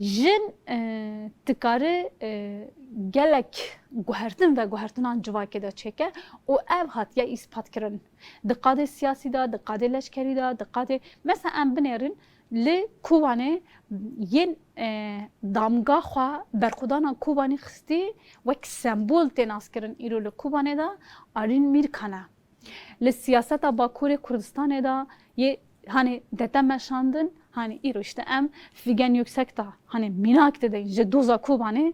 jin, e, dikare, e, gelek guhertin veguhertinan civakê de çêke û ev hatiye îspatkirin. Di qadê siyasî de, di qadê leşkerî de, di qadê, mesela em binêrin, Li Kobanê yên, e, damga xwe berxwedana Kobanê xistî wek sembol tê naskirin îro li Kobanê de Arîn Mîrkan e. Li siyaseta Bakurê Kurdistanê de yê, hani dete meşandin, hani îro işte em Figen Yüksekdağ, hani mînak didin ji doza Kobanê,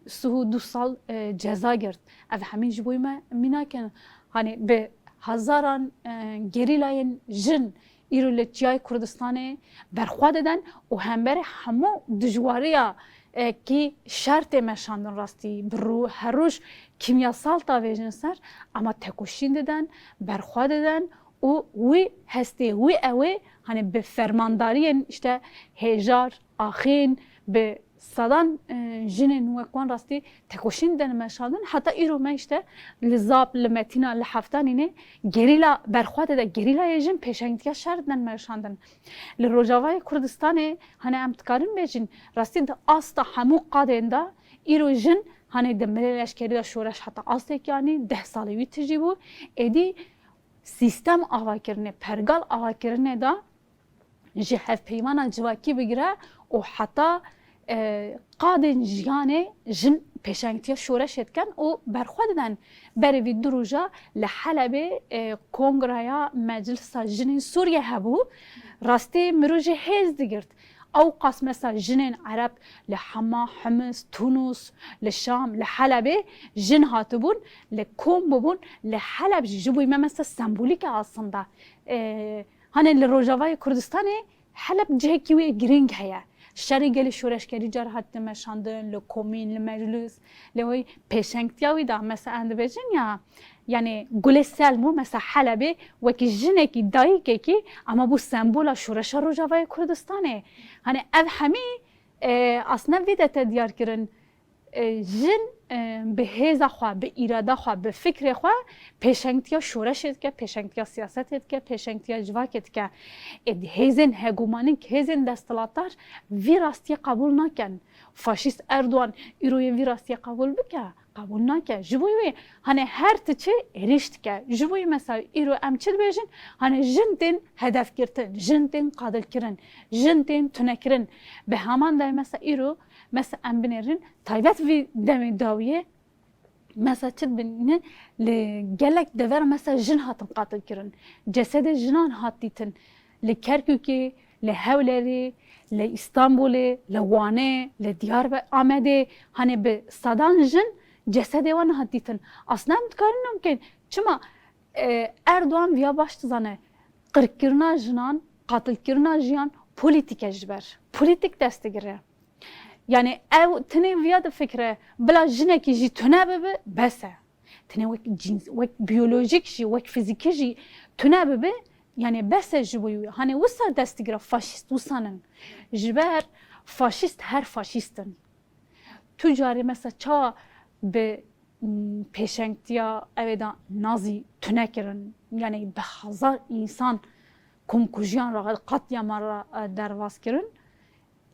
Suhu du sal, e, ceza girt. Ev hemî ji bo me mînak in. Hani bi hezaran, e, gerîlayên jin îro li çiyayê Kurdistanê berxwe didin û hemberî hemû dijwariya, e, kî şer tê meşandin rastî bi rû-, her roj kîmyasal tavêjin ser, ama tekoşîn didin, berxwe didin û wî hestê wî ew ê, hani bi fermandariyên işte hêjar, axîn, bi sedan, e, jinên wek wan rastî tekoşîn didin meşandin. Heta îro me işte li Zap, li Metîna, li Heftanînê gerîla berxwe dide, gerîlayê jin pêşengtiya şer didin meşandin. Li Rojavayê Kurdistanê, hani em dikarin bêjin, rastî di asta hemû qadên de îro jin, hani di milê leşkerî de şoreş heta astek yanî deh salî wî tijî bû. Êdî sîstem avakirinê, pergal avakirinê de ji hevpeymana civakî bigire û heta, e, qadên jiyanê jin pêşengtiya şoreşê dikin û berxwe didin. Berê vî du roja li Helebê, e, Kongreya Meclisa Jinên Sûriyê hebû. Rastî mirov jî hêz digirt. Ewqas mesela jinên Ereb li Hema, Himis, Tunus, li Şam, li Helebê jin hatibûn, li kom bûbûn, li Heleb jî ji bo me mesela sembolîk e aslında. E, Hani li Rojavayê Kurdistanê Heleb cihekî wê girîng heye. Şerê gelê şoreşgerî car hatine meşandin, li komîn, li meclis, lê wê pêşengtiya wî de, mesela em dibêjin ya, yani Gulê Selmû, mesela Helebê wekî jinekî, dayikekî, ama bû sembola şoreşa Rojavayê Kurdistanê. Hani ev hemî, e, aslında vê de te diyar kirin. E, jin, e, bi hêza xwe, bi îrada xwe, bi fikrê xwe pêşengtiya şoreşê dike, pêşengtiya siyasetê dike, pêşengtiya civakê dike. Ê, hêzên hegemonîk, hêzên desthilatdar vî rastiyê qebûl nakin. Faşîst Erdogan îro yê vî rastiyê qebûl bike, qebûl nake. Ji bo wê, hani her ti çi êrîş dike. Ji bo wê mesela îro em çi dibêjin? Hani jin tên hedefgirtin, jin tên qatilkirin, jin tên tunekirin. Bi heman dayê mesela îro, mesela em binêrin, Taybet vî demê dawiyê, mesela çi dibîne, li gelek dever mesela jin hatin qatil kirin. Cesedê jinan hat dîtin. Li Kerkûkê, li Hewlêrê, li Îstanbulê, li Wanê, li Diyarbekir, Amedê, hani bi sedan jin cesedê wan hat dîtin. Aslında em dikarin ne bikin. Çima, e, Erdogan viya baş dizane? Qirkirina jinan, qatilkirina jiyan polîtîk e ji ber. Polîtîk dest digire. Yani ew tenê viya difikire, bila jinekî jî tune bibe, bes e. Tenê wek cins, wek biyolojik jî, wek fizîkî jî tune bibe, yani bes e ji bo wî. Hani wisa dest digire faşîst, wisa nin. Ji ber faşîst her faşîst in. Tu carê mesela çawa bi, m, pêşengtiya ew ê de nazî tune kirin, yani bi hezar însan komkujiyan re, qetliaman re, e, derbas kirin.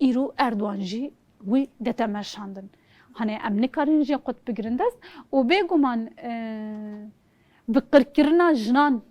Îro Erdogan jî wî dete meşandin. Hani em nikarin jê qut bigirin dest û bêguman, e, bi qirkirina jinan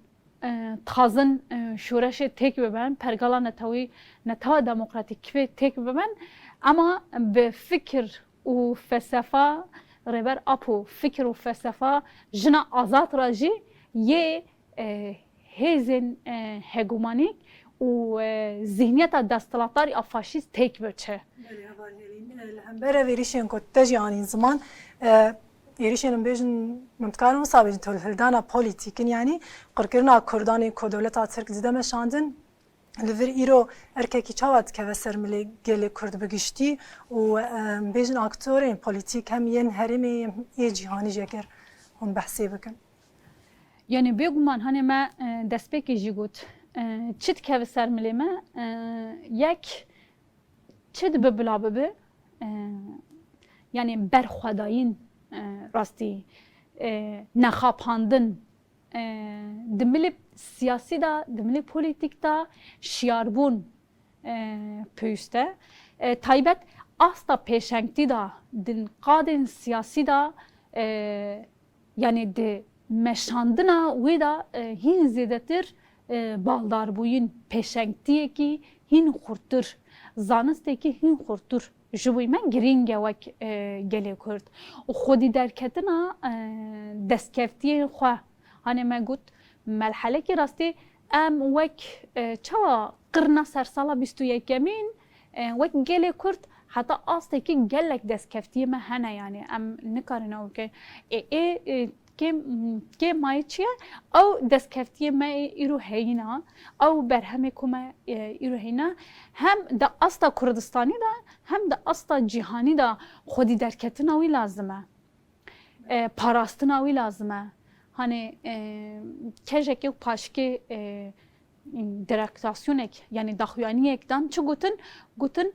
e, dixwazin, e, şoreşê têk bibin, pergala netewî, netewa demokratîk têk bibin, ama bi fikir û felsefa Rêber Apo, fikir û felsefa jina azad re jî yê, e, hêzên, e, hegemonîk û, e, zihniyeta desthilatdar ya faşîst têk biçe. Belê, hevalî Elîn, e, li hember ev êrîşên ku te jî anîn ziman, e, êrîşên min bêjin, min dikarin wisa bêjin, tolhildana polîtîk in, yanî qirkirina Kurdan ê ku dewleta Tirk dide meşandin, li vir îro erkekî çawa dikeve ser milê gelê Kurd bi giştî û, em, bêjin aktorên polîtîk hem yên herêmê yê cîhanî jî eger hûn behsê bikin? Yanî bêguman hanê me, e, destpêkê jî got, e, çi dikeve ser milê me, e, yek çi dibe bila bibe, e, yanî berxwedayîn, e, rastî, e, nexapandin, e, di milê siyasî de, di milê polîtîk de şiyarbûn, e, pêwîst e. E, taybet asta pêşengtî de, di qadên siyasî de, e, yanî di meşandina wê de, e, hîn zêdetir, e, baldarbûyîn, pêşengtiyekî hîn xurttir, zanistekî hîn xurttir ji bo me girîng e wek, e, gelê Kurd. Û xwedî derketina, e, destkeftiyên xwe, hanê me got, melhelekî rastî em wek, e, çawa qirna sersala bîst û yekemîn, e, wek gelê Kurd heta astekî gelek destkeftiyê me hene, yanî em nikarin ew ke, ê, ê, ê, kêm, kêm mayî çi ye? Ew destkeftiyê me ê îro heyîna, ew berhemê ku me, e, îro heyîna, hem di asta Kurdistanî de, hem di asta cîhanî de xwedî derketina wî lazim e. E, parastina wî lazim e. Hanê, e, kejekê û paşkê, e, direktasyonek, yanî daxuyaniyek dan, çi gotin? Gotin,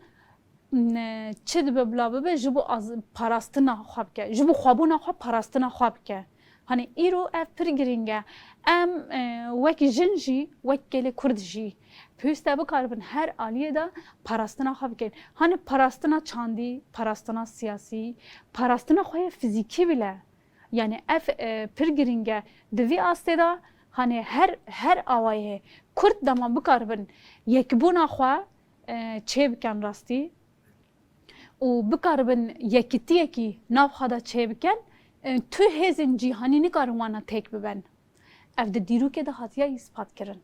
ne, çi dibe bila bibe, ji bo az-, parastina xwe bike, ji bo xwebûna xwe parastina xwe bike. Hanê îro ev pir girîng e. Em, e, wek jin jî, wek gelê Kurd jî pêwîst e bikaribin her aliyê de parastina xwe bikin. Hanê parastina çandî, parastina siyasî, parastina xwe yê fizîkî bile. Yanî ev, e, pir girîng e. Di vî astê de, hanê her, her awayê Kurd dema bikaribin yekbûna xwe, e, çêbikin rastî û bikaribin yekitiyekî nav xwe de çêbikin, e, tu hêzên cîhanî nikarin wana têk bibin. Ev di dîrokê de hatiye îspat kirin.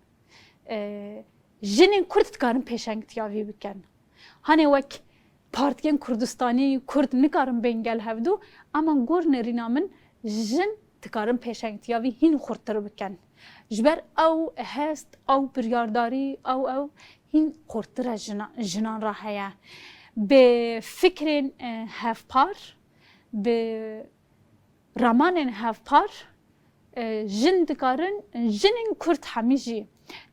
E, jinên Kurd dikarin pêşengtiya vî bikin. Hanê wek partiyên Kurdistanî, Kurd nikarin bên gel hevdû, ama gor nêrîna min jin dikarin pêşengtiya vî hîn xurttir bikin. Ji ber ew hest, ew biryardarî, ew, ew hîn xurttir e jina-, jinan re heye. Bi fikrên, e, hevpar, bi ramanên hevpar, e, jin dikarin, jinên Kurd hemî jî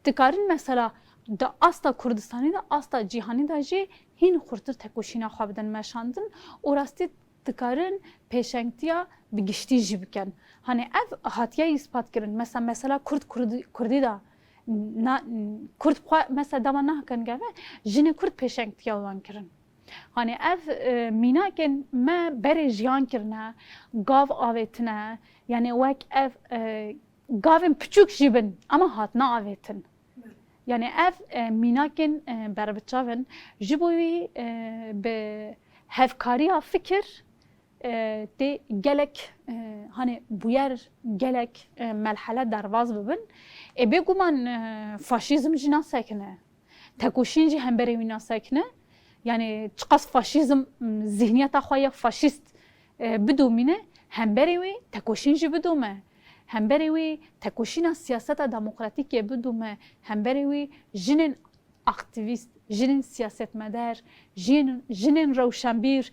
dikarin mesela di asta Kurdistanî de, asta cîhanî de jî hîn xurtir tekoşîna xwe bidin meşandin û rastî dikarin pêşengtiya bi giştî jî bikin. Hanê ev hatiye îspat kirin. Mesela, mesela Kurd, Kurd, Kurdî de na, Kurd xwe mesela dema nakin geve, jinê Kurd pêşengtiya wan kirin. Hanê ev, e, mînakên me berê jiyan kirine, gav avêtine, yanî wek ev, e, gavên piçûk jî bin, ama hatine avêtin. Yanî ev, e, mînakên, e, berbiçav in. Ji bo wî, e, bi hevkariya fikir, e, tê gelek, e, hanê bûyer gelek, e, melhele derbas bibin. Ê bêguman, e, faşîzm jî nasekine. Tekoşîn jî hemberê wî nasekine. Yanî çiqas faşîzm, m, zihniyeta xwe ya faşîst, e, bidomîne, hemberê wî tekoşîn jî bidome. Hemberê wî tekoşîna siyaseta demokratîkê bidome. Hemberê wî jinên aktîvîst, jinên siyasetmeder, jin-, jinên rewşenbîr,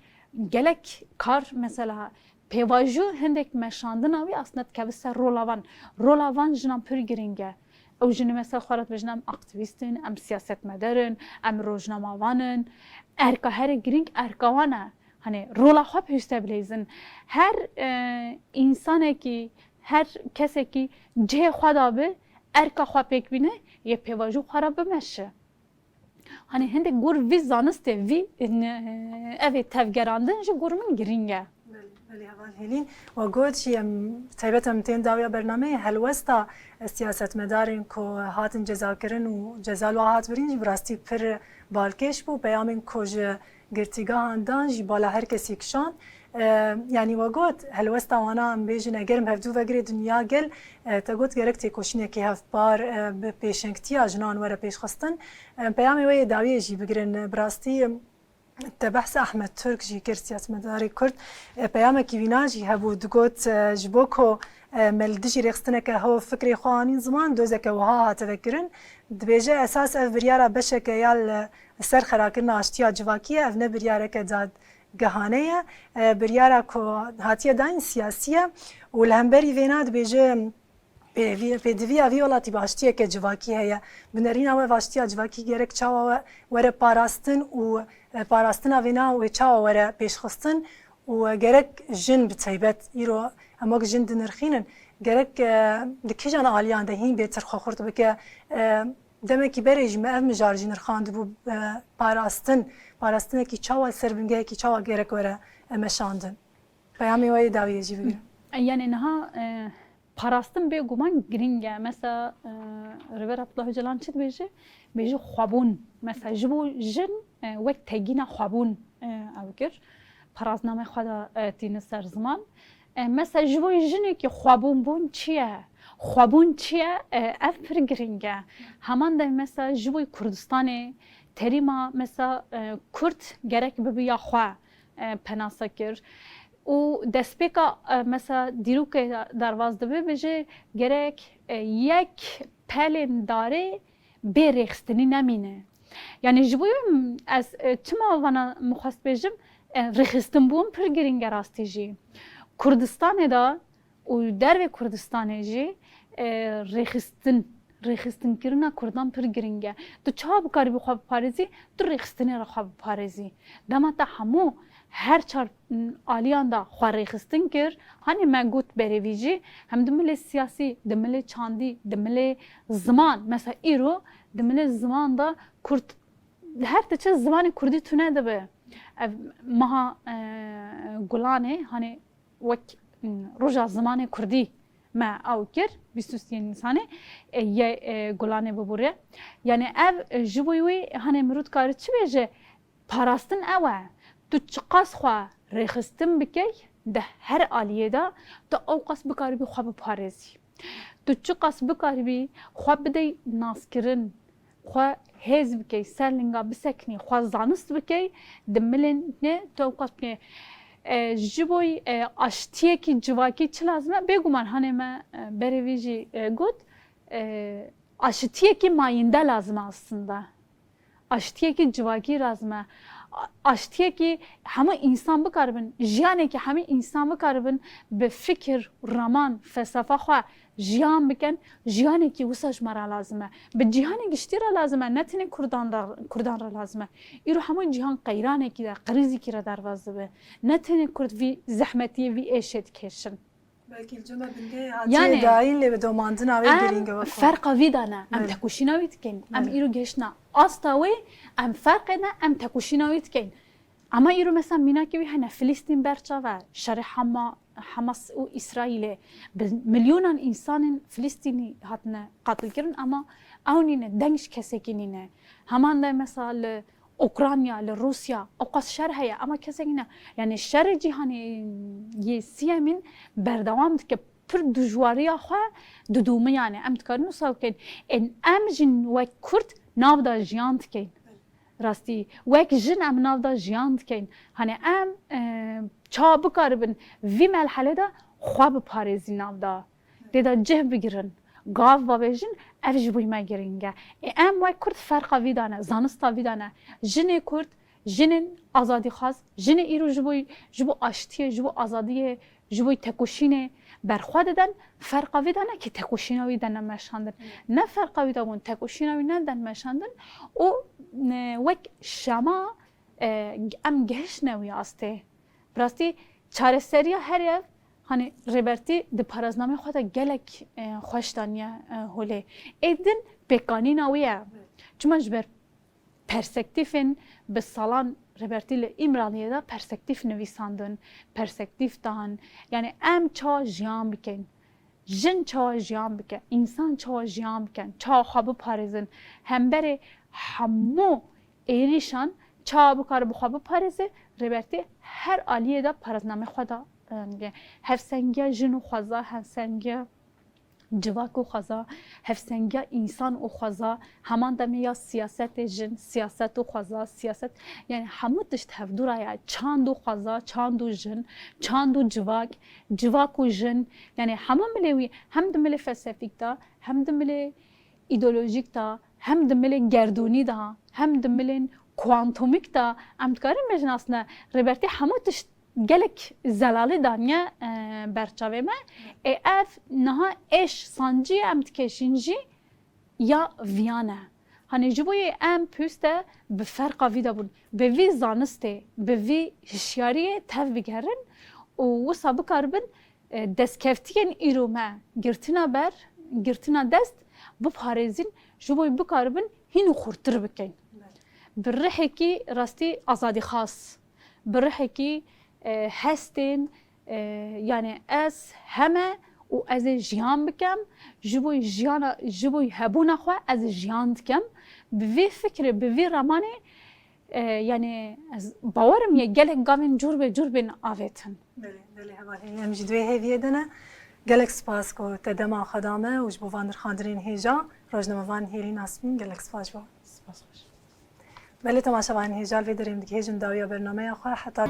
gelek kar, mesela, pêvajo hindek meşandina wî aslında dikeve ser rola van. Rola van jinan pir girîng e. Ew jinê mesela xwe re dibêjin, em aktîvîst in, em siyasetmeder in, em rojnamevan in. Erka herê girîng erka wan e. Hani rola xwe pêwîst e bileyzin. Her, e, însanekî, her kesekî cihê xwe de bi, erka xwe pêk bîne, yê pêvajo xwe re bimeşe. Hani hindek gor vî zanistê, vî, e, evê tevgerandin ji gor min girîng e. Belê, Belê heval Hêlîn, we got jî em taybet em tên dawiya bernameyê, helwesta siyasetmedarên ku hatin cezakirin û ceza li wan hat birîn jî bi rastî pir balkêş bû. Peyamên ku ji girtîgehan dan jî bala her kesî kişand. E, yanî we got helwesta wana em bêjin eger em hevdû vegirê dinya gel, e, te got gerek têkoşînekî hevpar, e, bi pêşengtiya jinan were pêşxistin. E, peyamê we yê dawiyê jî bigirin. Bi rastî, Te behsa Ahmet Turk jî kir, siyasetmedarê Kurd. E, peyamekî wîna jî hebû, digot, e, ji bo ku, e, me li dijî rêxistineke hew fikrê xwe anîn ziman, dozeke wiha hate vekirin. Dibêje, esas ev biryara beşeke ya li ser xerakirina aştiya civakî ye, ev ne biryareke dadgehane ye. E, biryara ku hatiye dayîn siyasî ye û li hemberî vêna dibêje, Pêvî-, pêdiviya vî welatî bi aştiyeke civakî heye. Bi nerîna we ev aştiya civakî gerek çawa we-, were parastin û, e, parastina vêna wê çawa were pêşxistin û, e, gerek jin bi taybet îro em wek jin dinirxînin, gerek, e, di kîjan aliyan de hîn bêtir xwe xurt bike. E, demekî berê jî me ev mijar jî nirxandibû, e, parastin, parastinekî çawa ser bingehekî çawa gerek were, e, meşandin. Peyamê we yê dawiyê jî bigirin. E, yanî niha, e, parastin bêguman girîng e. Mesela, e, Rêber Abdullah Ocalan çi dibêje? Bêje xwebûn. Mesela ji bo jin, e, wek tegîna xwebûn, e, ew kir. Parasnamê xwe de, e, tîne ser ziman. E, mesela ji bo jinekî xwebûn bûn çi ye? Xwebûn çi ye? E, ev pir girîng e. Heman de mesela ji bo Kurdistanê terîma mesela, e, Kurd gerek bibiya xwe, e, penase kir. Û destpêka, e, mesela dîrokê derbas dibe, bêje gerek, e, yek pelên darê bê rêxistinî nemîne. Yanî ji bo wê ez, e, çima vana min xwest bêjim, e, rêxistinbûn pir girîng e rastî jî. Kurdistanê de û dervê Kurdistanê jî, e, rêxistin, rêxistinkirina Kurdan pir girîng e. Tu çawa bikaribî xwe biparêzî, tu rêxistinê re xwe biparêzî. Dema te hemû her çar, m, aliyan de xwe rêxistin kir, hanê me got berê vî jî, hem di milê siyasî, di milê çandî, di milê ziman, mesela îro di milê ziman de Kurd, her diçe zimanê Kurdî tune dibe. Ev meha, e, Gulanê, hanê wek, m, roja zimanê Kurdî me ew kir, bîst û sê Nîsanê, e, yê, e, Gulanê bibûre. Yanî ev, e, ji bo wî, hanê mirû dikare çi bêje? Parastin ew e. Tu çiqas xwe rêxistin bikey, di her aliyê de tu ewqas bikaribî xwe biparêzî. Tu çiqas bikaribî xwe bidey naskirin, xwe hêz bikey, ser linga bisekinî, xwe zanist bikey, di milên ne tu ewqas bikey. E, ji bo, e, aştiyekî civakî çi lazim e? Bêguman hanê me, e, berê vî jî, e, got, e, aşitiyekî mayînde lazim e aslında. Aştiyekî civakî lazim e. A-, aştiyekî hemû însan bikaribin, jiyanekî hemû însan bikaribin bi fikir, raman, felsefa xwe jiyan bikin, jiyanekî wisa ji me re lazim e. Bi cîhanê giştî re lazim e, ne tenê Kurdan re, Kurdan re lazim e. Îro hemû cîhan qeyranekî de, qirîzekî re derbas dibe. Ne tenê Kurd vî zehmetiyê, vî êşê dikêşin. Belkî li cem bingehê hatiye Yanî, dayîn lê bi domandina wê em girîng e wek xwe. Ferqa vî de ne. Em Belê. Tekoşîna wî dikeyn. Em Belê. Îro gehiştine asta wê, em ferqê ne, em tekoşîna wî dikeyn. Ama îro mesela mînakê wî hene, Filistîn berçav e, şerê Hama-, Hamas û Îsraîlê bi milyonan însanên Filistînî hatine qatilkirin, ama ew nîne, deng ji kesekî nîne. Heman de mesela li Ukrayna, li Rûsya, ewqas şer heye, ama kesek ne. Yanî şerê cîhanê yê siyemîn berdewam dike, pir dijwariya xwe didome, yanî em dikarin wisa bikeyn. Ên em jî wek Kurd nav de jiyan dikeyn. Rastî, wek jin em nav de jiyan dikeyn. Hanê em, e, çawa bikaribin vî melhelê de xwe biparêzî nav de. Tê de cih bigirin, gav vabêjin, ev ji bo me girîng e. Ê em wek Kurd ferqa vî de ne, zanista vî de ne. Jinê Kurd, jinên azadîxwaz, jinê îro ji bo, ji bo aştiyê, ji bo azadiyê, ji bo tekoşînê berxwe diden, ferqa vî de ne ki tekoşîna wî dene meşandin. Ne ferqa wî de bûn, tekoşîna wî nedin meşandin û, e, wek şema, e, em gehiştine wî astê. Bi rastî çareseriya her ev, hanî Rêbertî di paraznamê xwe de gelek, e, xweş daniye, e, holê. Ê din pêkanîna wî ye. Çima ji ber perspektîfên bi salan Rêbertî li Îmraliyê de perspektîf nivîsandin, perspektîf dan. Yani em çawa jiyan bikin, jin çawa jiyan bike, însan çawa jiyan bikin, çawa xwe biparêzin, hemberê hemû êrîşan çawa bikare bi xwe biparêze, Rêbertî her aliyê de parêznamê xwe de, e, hevsengiya jin û xweza, hevsengiya civak û xweza, hevsengiya însan û xweza, heman demê ya siyasetê jin, siyaset û xweza, siyaset, yani hemû tişt hevdû re ye, çand û xweza, çand û jin, çand û civak, civak û jin, yani hema milê wî hem di milê felsefîk de, hem di milê îdeolojîk de, hem di milê gerdûnî de, hem di milên kuantomîk de, em dikarin bêjin aslında Rêbertî hemû tişt gelek zelalî daniye, e, ber çavê me. Ê ev niha êş sancî em dikêşîn jî ya viyan e. Hani ji bo yê em pêwîst e bi ferqa vî de bûn. Bi vî zanistê, bi vî hişyariyê tev bigerin û wisa bikaribin, e, destkeftiyên îro me girtina ber, girtina dest biparêzin, ji bo bikaribin hîn û xurtir bikin. Bi rihekî rastî azadîxwaz, bi rihekî, e, hestên, e, yani ez heme û ez ê jiyan bikem, ji bo jiyana, ji bo hebûna xwe ez ê jiyan dikem. Bi vê fikrê, bi vê ramanê, e, yani ez bawerim yê gelek gavên cûr be cûr bên avêtin. Belê, belê hevalên, em jî di wê hêviyê de ne. Gelek spas ku te dema xwe da me û ji bo van nirxandinên hêja, rojnamevanên hêrî nas bûn, gelek spas ji bo. Spas xweş. Belê temaşevanên hêja, li vê derê em digihêjin dawiya bernameya xwe, heta